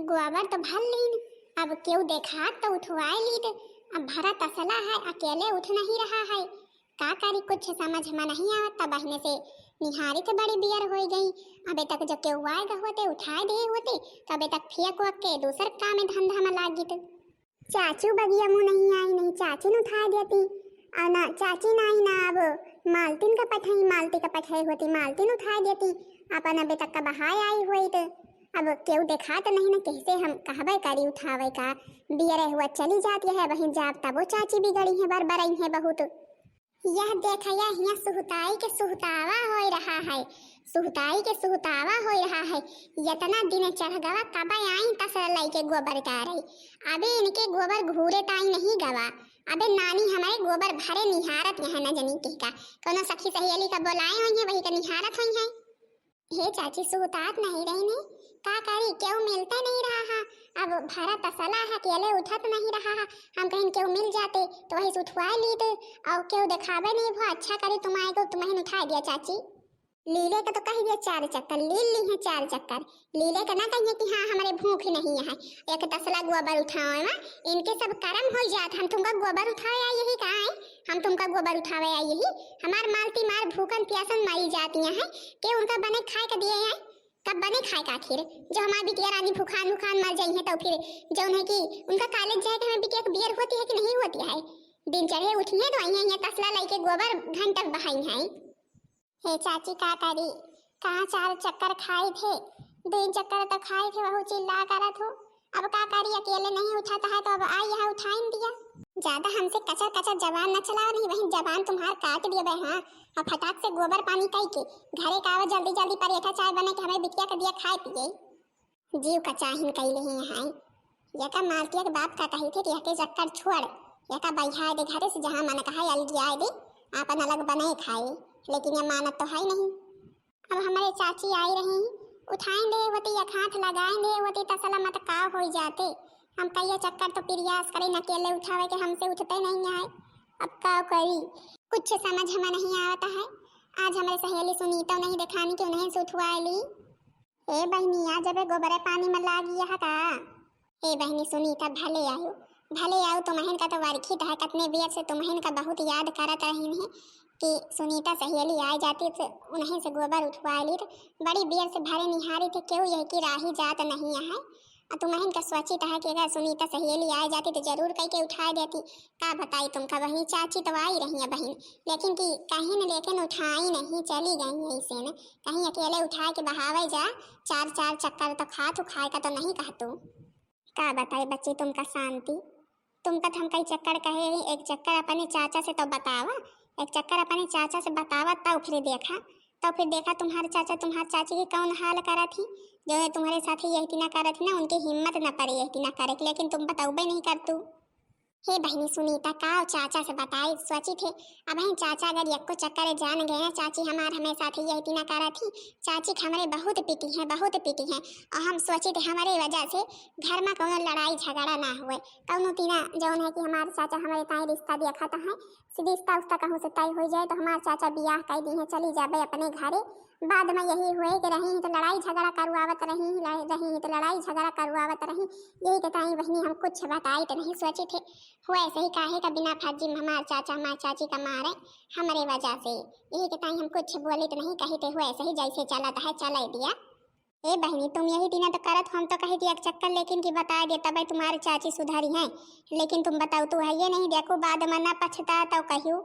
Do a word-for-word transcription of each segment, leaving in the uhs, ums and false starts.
गोबर तो भर लीन, अब केहू देखात तो उठवाए लीत। अब भरा तसला है, अकेले उठ नहीं रहा है, का करी, कुछ समझ में नहीं आवत। तब बहिने से निहारित बड़ी बियर होई गई। अबे तक जो केहू आए ग होते, उठाए दे होते, तो अबे तक फियक वक के दूसर काम में धंधा में लागित। चाचू बगिया मुँह नहीं आई, नहीं चाची न उठाए देती, और ना चाची ना आई ना अब मालतिन का पठाई, मालती का पठाई होती, मालतिन उठाए देती, अपन अबे तक का बहाए आई होइत। अब केहू देखात नहीं न, कैसे हम कहबे करी उठावे का, बियरे हुआ चली जाती है, वहीं जाब तबो चाची बिगड़ी है, बरबरई है बहुत। यह देख, यह हियाँ सुहताई के सुहतावा होय रहा है, सुहताई के सुहतावा होय रहा है। यतना दिन चढ़ गवा, कब आई तसला लइके गोबर टारे। अबे इनके गोबर घूरे ताई नहीं गवा। अबे नानी हमारे गोबर भरे निहारत यहाँ न जनी के का, कोनो सखी सहेली का बोलाए होई है, वही का निहारत होई है। हे चाची, सुहतात नहीं रही ने, का करी, केहू मिलते नहीं रहा है। अब भरा तसला है, अकेले उठत नहीं रहा है। हम कहीं केहू मिल जाते तो वही से उठवा लीते, और केहू देखावे नहीं भो, अच्छा करी तुम आए गो, तुम्हें उठा दिया चाची। लीले का तो कह दिया चार चक्कर, लील ली है चार चक्कर। लीले का ना कहिए कि हाँ, हमारे भूख नहीं है, एक तसला गोबर उठावे में इनके सब करम हो जात। हम तुमका गोबर उठावे आई यही का है, हम तुमका गोबर उठावे आई यही। हमार मालती मार भूखन प्यासन मरी जाती हैं, के उनका बने खाए का दिए हैं? कब बने खाए का आखिर, जो हमार बिटिया रानी भूखान भूखान मर जाई है, तो फिर जौन है कि उनका कॉलेज जाए के हमें बिटिया के बियर होती है कि नहीं होती है? दिन चढ़े उठिए तो आई हैं, ये तसला लइके गोबर घंटा बहाई हैं। हे चाची, का करी, कहाँ चार चक्कर खाए थे, दो चक्कर तो खाए थे, वहू चिल्ला करत हो। अब का करी, अकेले नहीं उठाता है तो अब आई यहाँ उठाइन दिया। ज्यादा हमसे कचर कचर जबान न चलाओ, नहीं वही जबान तुम्हार काट दिए बे। हाँ, अब फटाक से गोबर पानी कई के घरे का आवा, जल्दी जल्दी परेठा चाय बना के हमें बिटिया के दिया खाए पिए। जीव कचाहिन कइले ही हैं। यका मालतिया के बाप का कही थे कि यके चक्कर छोड़, यका बहियाए दे घरे से, जहाँ मन कहा अलगियाए दे, आपन अलग बने खाए, लेकिन ये मानत तो है नहीं। अब हमारे चाची आई रही, उठाए दे होती, एक हाथ लगाए दे होती, तसला मत का हो जाते। हम कहिए चक्कर तो प्रयास करें, अकेले उठावे के हमसे उठते नहीं है। अब का करी, कुछ समझ में नहीं आवता है। आज हमारे सहेली सुनीता नहीं देखानी कि उन्हें से उठवाए ली। ए बहिनी, आज अबे गोबरे पानी में लागी यह का? ए बहिनी सुनीता, भले आयो, भले आयो। तुमहिन का तो वरखी है, कतने बेर से तुमहिन का बहुत याद करत रहिन है कि सुनीता सहेली आए जाती तो उन्हें से गोबर उठवा ली। तो बड़ी बेर से भरे निहारी थे, केहू यह की राही जात नहीं है। आ तुमहिन का सोचित है कि अगर सुनीता सहेली आए जाती तो जरूर कई के उठाए देती। का बताई तुमका बहिनी, चाची तो आई रही है बहिन, लेकिन कि कहीं न लेकिन उठाई नहीं, चली गई ऐसे न। कहीं अकेले उठाए के बहावे जा, चार चार चक्कर तो खात हूँ, खाए का तो नहीं कहतू। का बताई बच्ची तुमका शांति, तुमका तो हम कई चक्कर कहे ही, एक चक्कर अपने चाचा से तो बतावा, एक चक्कर अपने चाचा से बतावा, तब फिर देखा, तब फिर देखा तुम्हारे चाचा तुम्हारे चाची के कौन हाल करत ही, जो है तुम्हारे साथ ही यही तीना करत ही ना, उनकी हिम्मत न पड़े यही तीना करे के, लेकिन तुम बताउबे नहीं करतू। हे बहिनी सुनीता, का चाचा से बताई, सोची थे, अब हम चाचा अगर यक्को चक्कर जान गए ना, चाची हमार हमें साथ ही यही तीना करत ही, चाची के हमरे बहुत पीटी हैं, बहुत पीटी हैं, और हम सोची थे हमरे वजह से घर में कौनो लड़ाई झगड़ा ना हुए, कौनो तीना जौन है कि हमारे चाचा हमारे ताई रिश्ता देखत हैं, से रिश्ता उस्ता कहूँ से तय हो जाए तो हमार चाचा बियाह कर दी है, चली जाबे अपने घरे। बाद में यही हुए कि रही ही तो लड़ाई झगड़ा करवावत रही, लड़-, रही ही तो लड़ाई झगड़ा करवावत रही। यही के ताई बहिनी हम कुछ बताई तो नहीं सोची थे, हुए सही काहे का बिना फर्जी में हमार चाचा हमार चाची का मारे हमरे वजह से। यही के ताई हम कुछ बोली तो नहीं कही थे, हुए सही जैसे चलत है चले दिया। ए बहिनी, तुम यही दिना तो करत हो, हम तो कही थी एक चक्कर लेकिन कि बता दे तबे तुम्हारे चाची सुधरी हैं, लेकिन तुम बताओ तो है ये नहीं, देखो बाद में ना पछता तो कहियो।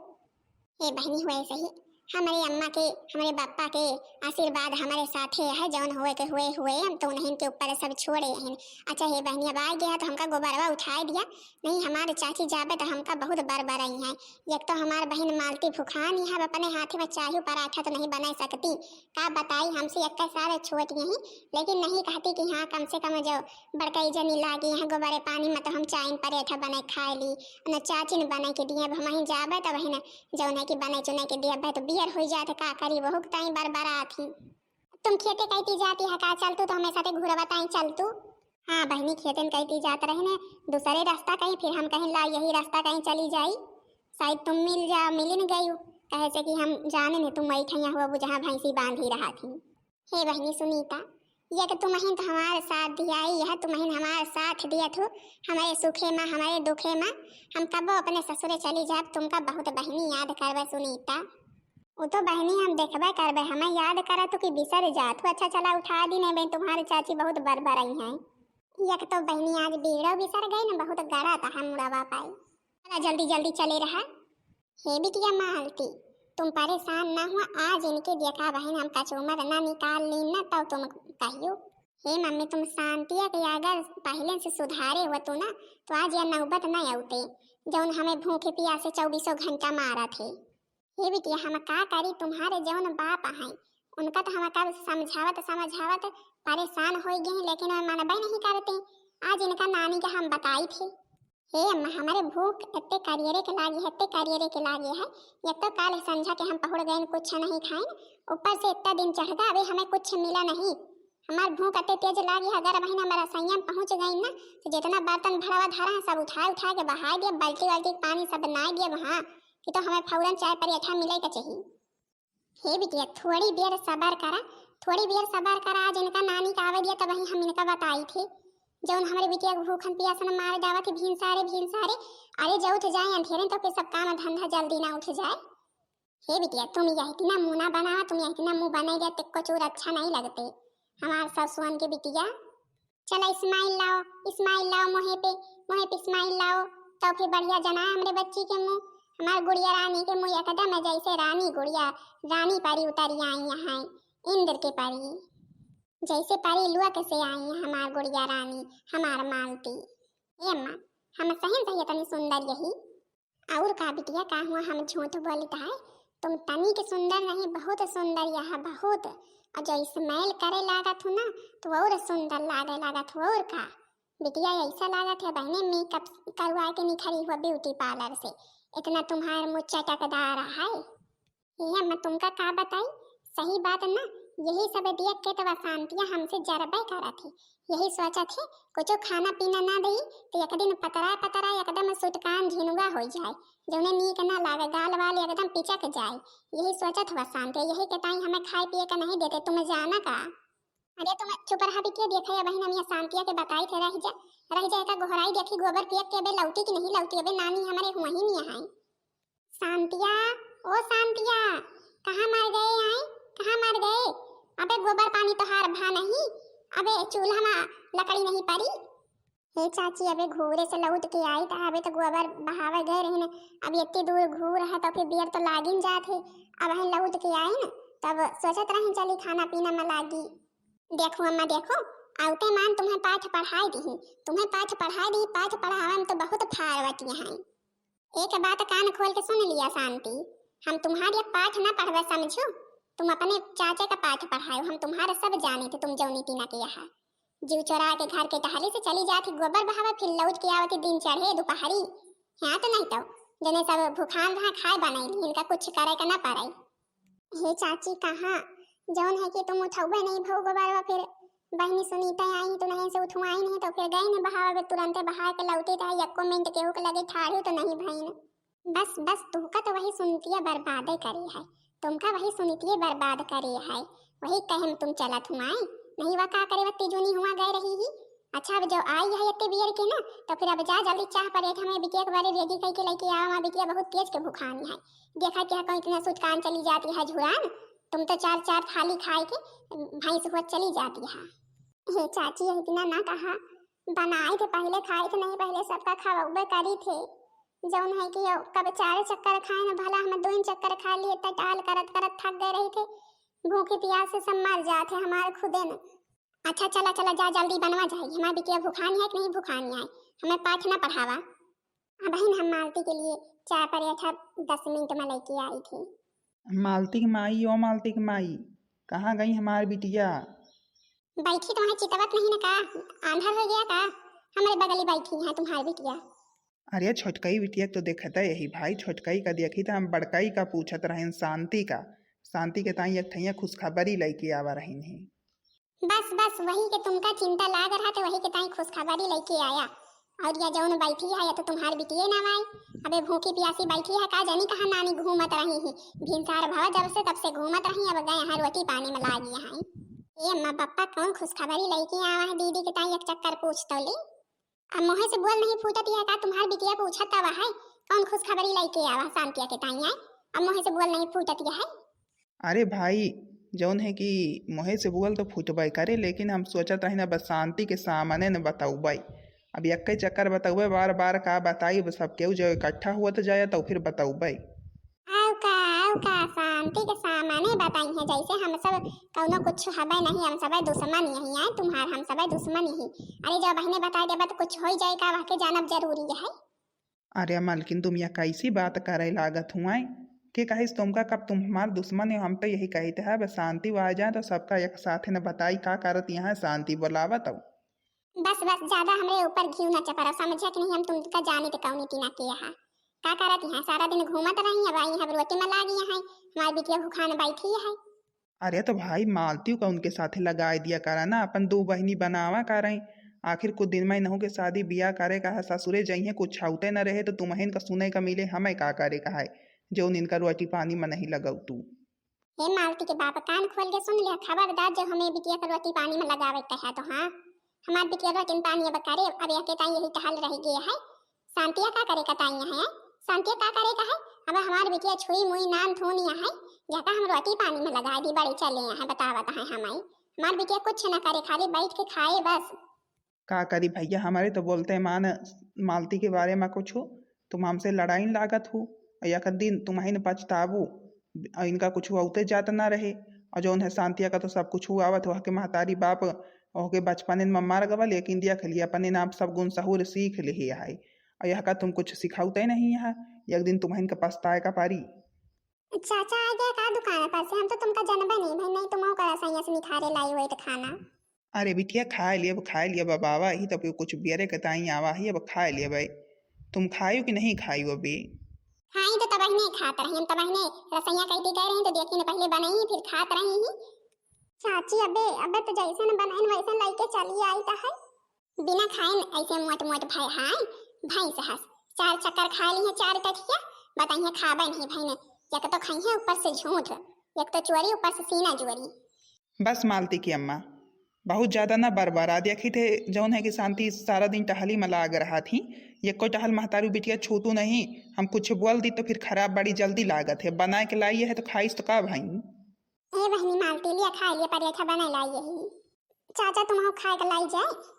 ए बहिनी, हुए सही, हमरे अम्मा के, हमरे बापा के आशीर्वाद हमरे साथे है, जौन हुए के हुए हुए, हम तो उन्हीं के ऊपर सब छोड़े हैं। अच्छा हे बहिनी, अब आ गया तो हमका गोबरवा उठाए दिया, नहीं हमारे चाची जाबे तो हमका बहुत बरबरई हैं। एक तो हमार बहिन मालती भुखान ही है, अब अपने हाथे में चाही पराठा तो नहीं बना सकती, का बताई, हमसे एक साल छोट यही, लेकिन नहीं कहती कि हाँ, कम से कम जो बड़कई जनी लागी यहाँ गोबरे पानी में तो हम चाइन परेठा बने खाए ली, न चाचिन बने के दिए, अब हम वहीं जाबे तो वहीं न जौन है कि बने चुने के दिए, अब तो बियर हो जात, का करी, वहू के ताई बरबरात ही। तुम खेते कहती जाती है का, चल तू तो हमें साथे घूरा बताई, चल तू। हाँ बहिनी, खेतन कहती जात रहे ने, दूसरे रास्ता कहीं, फिर हम कहीं ला यही रास्ता कहीं चली जाई, शायद तुम मिल जा, मिल न गई, कहे से कि हम जाने ने तुम वही ठैया हुआ वो जहाँ भैंसी बांधी रहा थी। हे बहिनी सुनीता, एक तुमहिन तो हमार साथ दियाई, यह तुमहिन हमार साथ दियत हो, हमरे सुखे मा, हमरे दुखे मा। हम कबो अपने ससुरे चली जाब, तुमका बहुत बहिनी याद करबे सुनीता। उ तो बहिनी हम देखबे करबे, हमें याद करत हो कि बिसर जात हो। अच्छा चला उठा दी, नहीं बहिन तुम्हारे चाची बहुत बरबरई हैं। एक तो बहिनी आज बीड़ो बिसर गई न, बहुत गड़ा था हम मुड़वा पाई। चला जल्दी जल्दी चले रहा। हे बिटिया मालती, तुम परेशान ना हुआ, आज इनके देखा बहिन हम कचूमर ना निकाल ली ना, तब तुम कहियो। हे मम्मी, तुम शांतिया के अगर पहले से सुधारे होतू ना, तो आज यह नौबत ना आउते, जौन हमें भूखे पियासे चौबीसों घंटा मारत है। हे बिटिया, हम का करी, तुम्हारे जौन बाप हैं, उनका तो हम कब समझावत समझावत परेशान हो गए, लेकिन वे मनबे नहीं करते। आज इनका नानी के हम बताई थे, "हे अम्मा, हमारे भूख इतने करियरे के लागी है, इतने करियरे के लागी है। एक तो काल संझा के हम पहुड़ गए, कुछ नहीं खाए, ऊपर से इतना दिन चढ़ गया, अबे हमें कुछ मिला नहीं। हमार भूख इतने तेज लागी है, अगर बहिन हमारा संयम पहुँच गई ना, तो जितना बर्तन भरावा धरा है, सब उठाए उठाए के बहाए दिया, बाल्टी वाल्टी के पानी सब बनाए दिया वहाँ, कि तो हमें फौरन चाय परेठा मिले के चाहिए।" हे बिटिया, थोड़ी देर सबर करा, थोड़ी देर सबर करा। आज इनका नानी का आवे दिया, तब ही हम इनका बताई थे। जौन हमरे बिटिया के भूखन पियासन मार जावत है, भीन सारे, भीन सारे। अरे, जो उठ जाए अंधेरे, तो फिर सब काम धंधा जल्दी ना उठ जाए। हे बिटिया, तुम यह इतना मुंह ना बनावा, तुम यह इतना मुंह बनाई जाते, कुछ और अच्छा नहीं लगते। हमार ससुअन के बिटिया, चला इस्माइल लाओ, इस्माइल लाओ मोहे पे, मोहे पे इस्माइल लाओ, तो फिर बढ़िया जना है हमरे बच्ची के मुंह। हमार गुड़िया रानी के मुंह एकदम है जैसे रानी गुड़िया, रानी परी उतरी आई यहाँ, इंद्र के परी, जैसे परी लुआ कैसे आई है हमार गुड़िया रानी, हमार मालती। ए अम्मा, हम सही सही इतनी सुंदर यही। और का बिटिया, का हुआ, हम झूठ बोलित है? तुम तनी के सुंदर नहीं, बहुत सुंदर यह, बहुत। और जो इस्माइल करे लागत हो ना, तो और सुंदर लागे लागत हो। और का बिटिया, ऐसा लागत है बहने मेकअप करवा के निखरी हुआ ब्यूटी पार्लर से, इतना तुम्हार मुँह चटकदार है। ये हम तुमका का बताई, सही बात ना, यही सब देख के तो अशांतिया हमसे जरबे करत है। यही सोचत है, कुछ खाना पीना ना दही, तो एक दिन पतरा पतरा एकदम सुटकान झिनुआ हो जाए, जौने नीक ना लागे, गाल वाल एकदम पिचक जाए। यही सोचत है अशांति, यही के ताई हमें खाए पिए का नहीं देते, तुम जाना का? अरे तुम चुप रहा बिटिया, देखा या बहिन, हम अशांतिया के बताई थे, रह जा, रह जा, एका गोहराई देखी, गोबर पियक के अबे लौटी कि नहीं लौटी, अबे नानी हमारे हुआ ही नहीं है। शांतिया, ओ शांतिया, कहाँ मर गए आए, कहाँ मर गए? अबे गोबर पानी तोहार भा नहीं, अबे चूल्हा मा लकड़ी नहीं परी। हे चाची, अबे घूरे से लौट के आई त अबे तो गोबर बहावे गए रही न, अब इतनी दूर घूर है तो फिर बियर तो लागिन जात है। अब हम लौट के आई न, तब सोचत रही चली खाना पीना में लागी। देखो अम्मा, देखो, आवते मान तुम्हें पाठ पढ़ाई दी, तुम्हें पाठ पढ़ाई दी, पाठ पढ़ावे में तो बहुत फारवट हैं। एक बात कान खोल के सुन लिया शांति, हम तुम्हारे पाठ ना पढ़वे समझो, तुम अपने चाचे का पाठ पढ़ाओ, हम तुम्हारा सब जाने थे, तुम जौनी टीना के यहाँ। जीव चोरा के घर के टहली से चली जाती गोबर बहावे, फिर लौट के आवती दिन चढ़े दोपहरी। हाँ तो नहीं तो, जने सब भुखान रहा खाए बनाई, इनका कुछ करे का ना पड़े। हे चाची, कहाँ जौन है कि तुम उठौबे नहीं भौ गोबरवा, फिर बहनी सुनीता आई तो नहीं से उठवाई नहीं तो फिर गई नहीं बहावे, तुरंते बहा के लौटे रहे, यक्को मिनट केहू के लगे ठाढ़ी तो नहीं भईन। बस बस, तुमका तो वही सुनतिया बर्बादे करी है, तुमका वही सुनतिये बर्बाद करी है, वही कहे में तुम चलत हुआई, नहीं वा का करे वत्ती जूनी हुआ गए रही ही। अच्छा, अब जो आई है इतने बियर के ना, तो फिर अब जा जल्दी चाह परेठा में बिटिया के बारे रेडी करके लेके आओ, वहाँ बिटिया बहुत तेज के भुखानी है। देखा क्या कोई इतना सुटकान चली जाती है झुरान, तुम तो चार चार थाली खाए के भैंस हुआ चली जाती है। हे चाची, ये इतना ना कहा, बनाए थे पहले, खाए थे नहीं पहले, सबका खवाबे करी थे। जौन है कि यो कब चार चक्कर खाए न, भला हम दो चक्कर खा लिए, इतना टहल करत करत थक गए रही थे, भूखे प्यास से सब मर जाते हमारे खुदे न। अच्छा चला चला जा, जल्दी बनवा जाए, हमारे बिटिया भुखानी है कि नहीं भुखानी है, हमें पाठ ना पढ़ावा। अबहिन हम मालती के लिए चाय परेठा दस मिनट में लेके आई थी। मालती के माई, ओ मालती के माई, कहाँ गई हमार बिटिया? बैठी तुम्हें चितवत नहीं न का, आंधर हो गया का? हमारे बगली बैठी है तुम्हारी बिटिया। अरे छोटकई बिटिया तो देखत है यही भाई, छोटकई का देखी तो हम बड़कई का पूछत रहन शांति का, शांति के ताई एक ठैया खुशखबरी लेके आवा रहन ही। बस बस, वही के तुमका चिंता लाग रहा तो वही के ताई खुशखबरी लेके आया। और या जौन बैठी है या तो तुम्हार बिटिये ना आए। अबे भूखी प्यासी बैठी है का, जानी कहाँ नानी घूमत रही ही, भिनसार भवा जब से तब से घूमत रही, अब गए यहाँ रोटी पानी में लागी हैं। ए अम्मा पप्पा, कौन खुशखबरी लइके आवा है दीदी के ताई, एक चक्कर पूछ तो ली। अब मुँहे से बोल नहीं फूटत है का, तुम्हार बिटिया पूछत आवा है, कौन खुशखबरी लइके आवा है शांतिया के ताई है? अब मुँहे से बोल नहीं फूटत है। अरे भाई, जौन है कि मुँहे से बोल तो फूटबे करे, लेकिन हम सोचत रही ना, बस शांति के सामने न बतौबे। अब यक्के चक्कर बतौबे, बार बार का बताई, बस सब केहू जो इकट्ठा हुआ तो जाए तो फिर बतौबे। आउ का, आउ का, शांति के सामने बताई है, जैसे हम सब कौनो कुछ हबे नहीं, हम सबे दुश्मन यही है तुम्हार, हम सबे दुश्मन यही। अरे जब बहने बता देबा तो कुछ हो जाए का, वह के जानब जरूरी है। अरे मालकिन, तुम यह कैसी बात करे लागत हुआ है? के कहिस तुमका, कब तुम हमार दुश्मन हो? हम तो यही कहते हैं बस शांति आ जाए तो सबका एक साथ न बताई का करत यहाँ शांति बोलावा तो। बस बस, ज्यादा हमरे ऊपर घी न चपरा, समझे कि नहीं, हम तुमका जाने ते कौनी टीना के यहाँ का करत यहाँ, सारा दिन घूमत रही, अब आई अब रोटी में लागी यहाँ, हमारी बिटिया भूखान बैठी है। अरे तो भाई, मालती का उनके साथे लगाए दिया करा ना, अपन दो बहिनी बनावा करें। आखिर कुछ दिन में इनहू के शादी बियाह करे का है, ससुरे जइहें, कुछ छौते न रहे तो तुम्हें का सुने का मिले, हमें का करे का है, जो इनका रोटी पानी में नहीं लगौ तू। हे मालती के बाप, कान खोल के सुन लिया, खबरदार जो हमें बिटिया का रोटी पानी में लगावे के है तो। हाँ, हमार बिटिया रोटी पानी अब करे, अब यह के ताई यही टहल रह गया है। शांतिया का करे का ताई है? शांतिया का करे का है? अब हमार बिटिया छुई मुई नान धुन यहाँ है, जाता हम रोटी पानी में लगा दी, बड़ी चले यहाँ बतावत है हमारी। हमार बिटिया कुछ न करे, खाली बैठ के खाए बस। का करी भैया, हमारे तो बोलते मान मालती के बारे में कुछ हो, तुम हमसे लड़ाई लागत हो, और एक दिन तुम्हें न पछताबू, और इनका कुछ होते जात ना रहे। और जौन है शांतिया का तो सब कुछ आवत हो, के महतारी बाप ओके बचपने में मर गवा, लेकिन देख लिया अपने नाम सब गुण सहूर सीख ले है। और यह का तुम कुछ सिखाउते नहीं है, एक दिन तुम्हें इनका पछताए का पारी। चाचा आ गया का दुकान पर से? हम तो तुमका जनबे नहीं भाई, नहीं तुम ओकर सैया से निखारे लाई हुई तो खाना। अरे बिटिया, खाए लिया, अब खाए लिया, अब आवा ही तब कुछ बियरे के ताई आवा ही, अब खाए लिया भाई। तुम खायो कि नहीं खायो अभी? खाई तो तब नहीं खात रही, हम तब नहीं रसैया कह दी कह रही तो देखी न पहले बनाई फिर खात रही ही। चाची अबे, अबे तो जैसे न बनाइन वैसे लइके चली आई तो है। बिना खाइन ऐसे मोट मोट भय हाय, भैंस हस। चार चक्कर खा ली है, चार टठिया, बताइए खाबे नहीं भाई ने। एक तो खाई है ऊपर से झूठ, एक तो चोरी ऊपर से सीना चोरी। बस मालती की अम्मा, बहुत ज्यादा ना बरबरा देखी थे, जौन है कि शांति सारा दिन टहली में लाग रहा थी। ये कोई टहल महतारू बिटिया छूतू नहीं, हम कुछ बोल दी तो फिर खराब बड़ी जल्दी लागत है, बना के लाई है तो खाइस तो का भाई। ए बहनी मालती लिया खाए लिया परेठा बना लाई यही। चाचा तुम खाए के लाई जाए।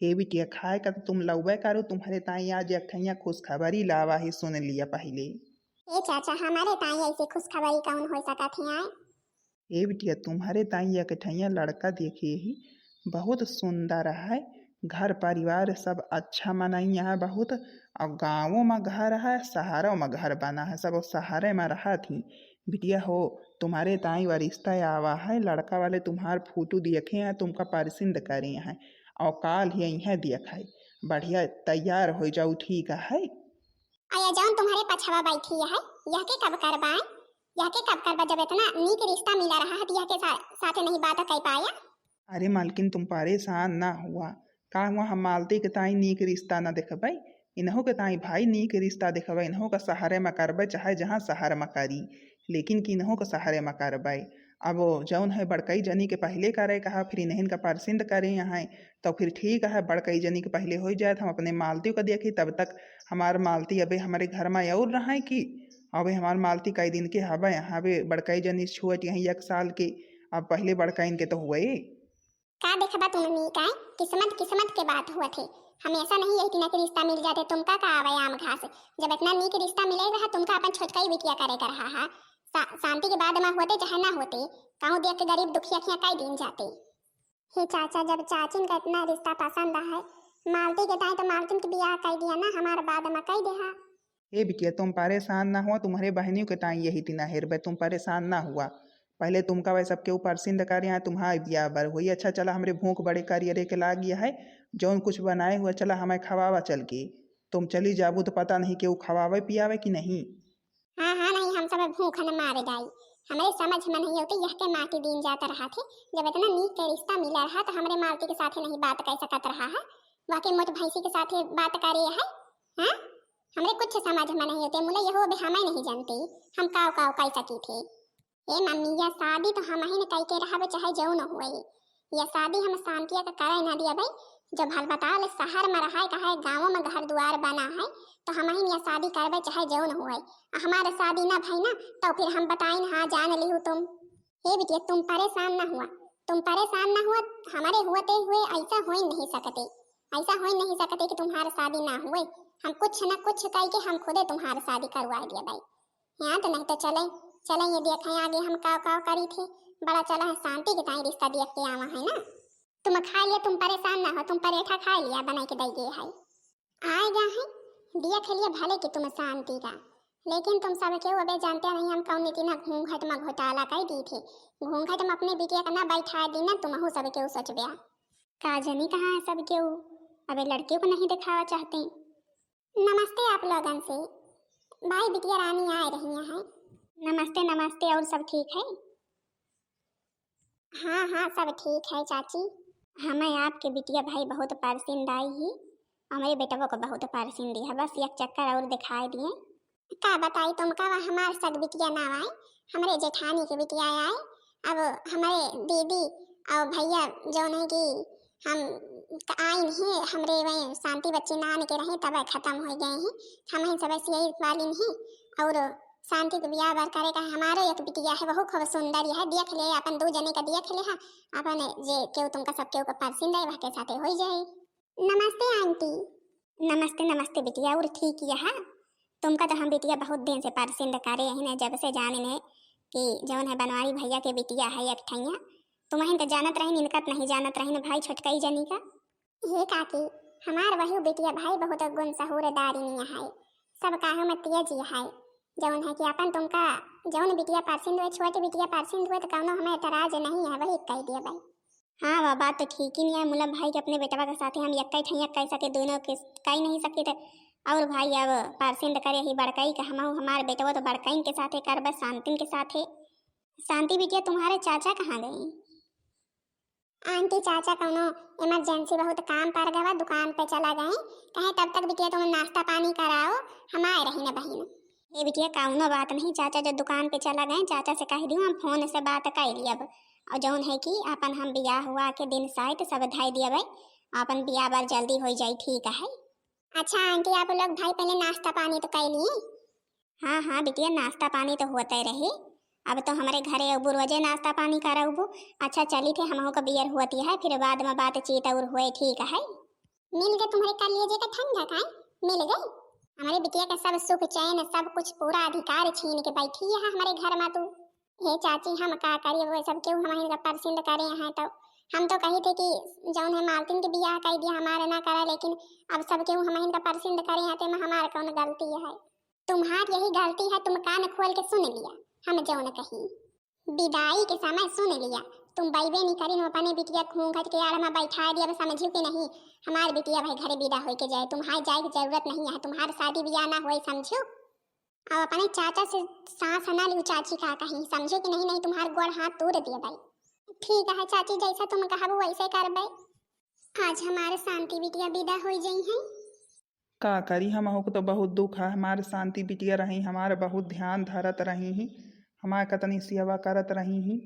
हे बिटिया, खाए का तो तुम लौबे करो, तुम्हारे ताई आज एक ठैया खुशखबरी लावा है, सुन लिया पहले। ए चाचा, हमारे ताई ऐसी खुशखबरी कौन हो सकत है आए? ए बिटिया, तुम्हारे ताई एक ठैया लड़का देखे ही, बहुत सुंदर है, घर परिवार सब अच्छा मनई है बहुत, और गाँवों में घर है, शहरों में घर बना है, सब शहरे में रहा थी। बिटिया हो, तुम्हारे ताई वा रिश्ता आवा है, लड़का वाले तुम्हार फोटो देखे हैं, तुमका पसंद करे हैं, और काल ही यहाँ देख है, बढ़िया तैयार हो जाऊ, ठीक है। अया जौन तुम्हारे पछवा बैठी है, यह के कब करबाए? यह के कब करबा? जब इतना नीक रिश्ता मिला रहा है, तो यह के सा-, साथे नहीं बात कर पाया? अरे मालकिन, तुम परेशान ना हुआ। का हुआ, हम मालती के ताई नीक रिश्ता ना देखबै, इनहू के ताई भाई नीक रिश्ता देखबै, इनहू का शहरे में करबै, चाहे जहाँ शहर में करी, लेकिन कि इनहू का शहरे में करबै। अब जौन है बड़कई जनी के पहले करे कहा, फिर इन्हन का परसिंद करे यहाँ, तो फिर ठीक है, बड़कई जनी के पहले हो जाए, तो हम अपने मालती का देखी, तब तक हमार मालती अबे हमारे घर में और रहे कि अबे हमार मालती कई दिन के हबे, हबे बड़कई जनी छोट यहीं एक साल के, अब पहले बड़कइन के तो हुए। का देखबा तुम नी काय, किस्मत, किस्मत के बात हुआ थे। हमेशा नहीं यही टीना के रिश्ता मिल जाते, तुमका का आवे आम घास। जब इतना नीक रिश्ता मिले रहा, तुमका अपन छोटका ही बिटिया करे का रहा है। शा-, शांति के बाद में होते चाहे ना होते, कहूँ देख के गरीब दुखिया खिया कई दिन जाते। हे चाचा, जब चाचिन का इतना रिश्ता पसंद है, मालती के ताई तो मालकिन के बियाह कर दिया ना, हमार बाद में कई देहा। ए बिटिया, तुम परेशान ना हुआ, तुम्हारे बहनियों के ताई यही टीना हेरबे, तुम परेशान ना हुआ। पहले तुमका वह सबके ऊपर सिंध करे हैं, तुम्हारा बियाह बर हुई। अच्छा चला, हमरे भूख बड़े करियरे के लागी है, जौन कुछ बनाए हुआ चला हमें खवावा चल के। तुम चली जाबू तो पता नहीं केहू खवावे पियावे कि नहीं। हाँ, हाँ, नहीं, हम सब भूख न मारे जाई। हमरे समझ में नहीं होते, यह के माटी दिन जात रहा थे। जब इतना नीक के रिश्ता मिला रहा, तो हमरे मालती के साथे नहीं बात कर सकत रहा है। वह के मोट भैंसी के साथे बात करे है, हाँ? हमरे कुछ समझ में नहीं होते, मुले यहो अबे हमें नहीं जानते, हम काव काव कर सकी थे। ए मम्मी, यह शादी तो हमहिन कइके रहब, चाहे जौन होए। यह शादी हम शांतिया का करे न दियबै। जो भल बताओ ले शहर में रहे, कहे गाँव में घर दुआर बना है, तो हमहिन यह शादी करबै, चाहे जौन होए। आ हमार शादी ना भई ना, तो फिर हम बताइन, हाँ, जान लिहू तुम। हे बिटिया, तुम परेशान ना हुआ, तुम परेशान ना हुआ। हमरे हुअते हुए ऐसा हो ही नहीं सकते, ऐसा हो ही नहीं सकते कि तुम्हार शादी ना हुए। हम कुछ न कुछ कइके हम खुदे तुम्हार शादी करवा दियबै। हाँ, तो नहीं तो चले, चले ये देखे आगे हम काव काव करी थे। बड़ा चला है शांति के ताई रिश्ता देख के आवा है ना। तुम खा लिया, तुम परेशान ना हो, तुम परेठा खा लिया, बनाई के दई गए है। आए गा है, देख लिया भले कि तुम शांति का, लेकिन तुम सब केहू अबे जानते नहीं हम कौन नीति ना घूंघट में घोटाला कर दी थे। घूंघट में अपने बिटिया का ना बैठा दी ना, तुमहू सब केहू सोचब्या। का जनी कहाँ है सब केहू, अबे लड़कियों को नहीं दिखावा चाहते। नमस्ते आप लोगन से। भाई बिटिया रानी आए रही हैं। नमस्ते, नमस्ते, और सब ठीक है? हाँ, हाँ, सब ठीक है चाची। हमें आपके बिटिया भाई बहुत पसंद आई ही, हमरे बेटवा को बहुत पसंद है, बस एक चक्कर और दिखाई दिए। का बताई तुमका, वह हमार सग बिटिया ना आए, हमरे जेठानी के बिटिया आए। अब हमरे दीदी और भैया जौन है कि हम आइन ही, हमरे वहीं शांति बच्ची नान के रही, तब खत्म हो गए हैं। हम ही सब ऐसी यही वाली नहीं। और शांति के बियाह बर करे का हमारे एक बिटिया है, वहू खूब सुंदर है, देख ले, अपन दो जने का देख ले हा, अपन जे केहू तुमका सब केहू का पसंद है, वह के साथे हो जाए। नमस्ते आंटी। नमस्ते, नमस्ते बिटिया, और ठीक यह तुमका तो हम बिटिया बहुत दिन से पसंद करे ही ने, जब से जाने ने कि जौन है बनवारी भैया के बिटिया है एक ठैया। तुमहिन तो जानत रहिन, इनका तो नहीं जानत रहिन भाई छोटकई जनी का। हे काकी, हमार वहू बिटिया भाई बहुत गुण सहूरदारिनी है, सब काहे में तेज है। जौन है कि अपन तुमका जौन बिटिया पसंद हुए, छोटी बिटिया पसंद हुए, तो कौनो हमें एतराज नहीं है, वही कह दिया भाई। हाँ, वह बात तो ठीक ही नहीं है। मुला भाई के अपने बेटवा के साथे हम यक्का ही ठैया कह सके, दोनों के कह नहीं सके तो। और भाई अब परसिंद करे ही बड़कई के, हम हमारे बेटवा तो बड़कइन के साथे करबे, शांतिन के साथे। शांति बिटिया, तुम्हारे चाचा कहाँ गई? आंटी, चाचा कौनो इमरजेंसी बहुत काम पर गवा, दुकान पे चला गए, कहे तब तक बिटिया तुम नाश्ता पानी कराओ, हम आए रही न बहिन। ए बिटिया, कौनो बात नहीं, चाचा जो दुकान पे चला गए, चाचा से कह दियो हम फोन से बात कर लियब। और जौन है कि अपन हम बियाह हुआ के दिन साइत सब धई दियबै, अपन बियाह बर जल्दी हो जाई, ठीक है। अच्छा आंटी, आप लोग भाई पहले नाश्ता पानी तो कर लिए? हाँ, हाँ बिटिया, नाश्ता पानी तो होते रही। अब तो हमरे घरे अबू रोजे नाश्ता पानी करबू। अच्छा चली थे, हमहू का बियर होती है, फिर बाद में बातचीत और हुए, ठीक है। मिल गए तुम्हारे कलेजे का ठंडक, आय? मिल गए। हमारे बिटिया का सब सुख चैन, सब कुछ पूरा अधिकार छीन के बैठी है हमारे घर में तू। हे चाची, हम का करी, वो सब केहू हमहिन का परसिंद करे हैं, तो हम तो कही थे कि जौन है मालकिन के बियाह कर दिया, हमारे ना करा, लेकिन अब सब केहू हमहिन का परसिंद करे हैं, ते में हमार कौन गलती है? तुम्हार यही गलती है, तुम कान खोल के सुन लिया, हम जौन कही। विदाई के समय सुन लिया, तुम बैबे नहीं करी, अपने बिटिया घूंघट के आड़ में बैठा दिया, अब समझियो कि नहीं? हमार बिटिया भाई घरे विदा होई के जाए, तुम्हारे जाए की जरूरत नहीं है, तुम्हार शादी बियाह ना होए, समझियो? अब अपने चाचा से सास ना लियो, चाची का कहीं, समझे कि नहीं? नहीं तुम्हार गोड़ हाथ तोड़ दिए भाई। ठीक है चाची, जैसा तुम कहबो वैसे करबे। आज हमारे शांति बिटिया विदा हो जाई हैं। का करी, हमहू को तो बहुत दुख है। हमारे शांति बिटिया रही, हमारे बहुत ध्यान धरत रही ही, हमारे कतनी सेवा करत रही ही।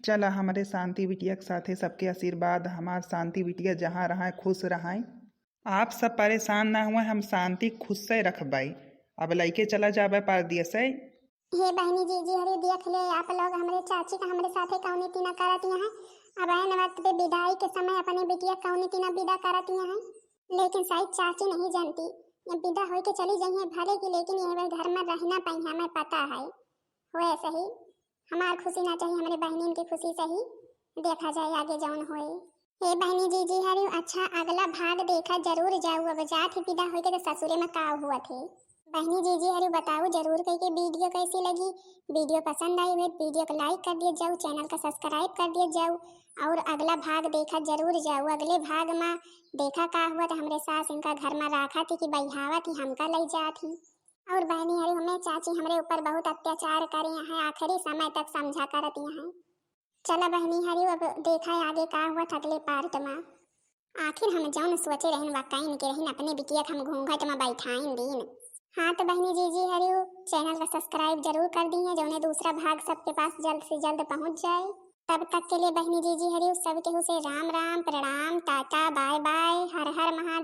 चला, हमरे शांति बिटिया के साथे सबके आशीर्वाद, हमार शांति बिटिया जहाँ रहे खुश रहे। आप सब परेशान ना हुए, हम शांति खुश से रखबै। अब लइके चला जाबै परदेस। हे बहनी जीजी हरी, देख ले आप लोग, हमरे चाची का हमरे साथे कौनी तीना करत यहाँ। अब ऐन वक्त पे विदाई के समय अपने बिटिया कौनी तीना विदा करत यहाँ। लेकिन शायद चाची नहीं जानती, ये विदा होई के चली जाइए भले की, लेकिन ये घर में रहना पाई, हमें पता है। होए सही, हमार खुशी ना चाहिए, हमरे बहनिन की खुशी सही, देखा जाए आगे जौन होए। हे बहनी जीजी हरियो, अच्छा अगला भाग देखा जरूर जाऊ। अब जात ही विदा होई के तो ससुरे में का हुआ थे। बहनी जीजी हरियो बताऊ जरूर कह के वीडियो कैसी लगी। वीडियो पसंद आई हुए वीडियो को like कर दिए जाऊ, चैनल का subscribe कर दिए जाऊ और अगला भाग देखा जरूर जाऊ। अगले भाग में देखा का हुआ तो हमरे सास इनका घर में राखा थी कि बहियावा थी, हमका ले जात ही। और बहनी हरियो, हमें चाची हमरे ऊपर बहुत अत्याचार करे हैं, आखिरी समय तक समझा करत हैं। चला बहनी हरियो, अब देखा है आगे का हुआ था अगले part में। आखिर हम जौन सोचे रहन वा कइन के रहन, अपने बिटिया के हम घूंघट में बैठाइन दीन। हाँ तो बहिनी जीजी हरिउ, channel का subscribe जरूर कर दिहे, जौने दूसरा भाग सबके पास जल्द से जल्द पहुँच जाए। तब तक के लिए बहिनी जीजी हरिउ, सब केहू से राम राम, प्रणाम, टाटा, bye bye, हर हर महादेव।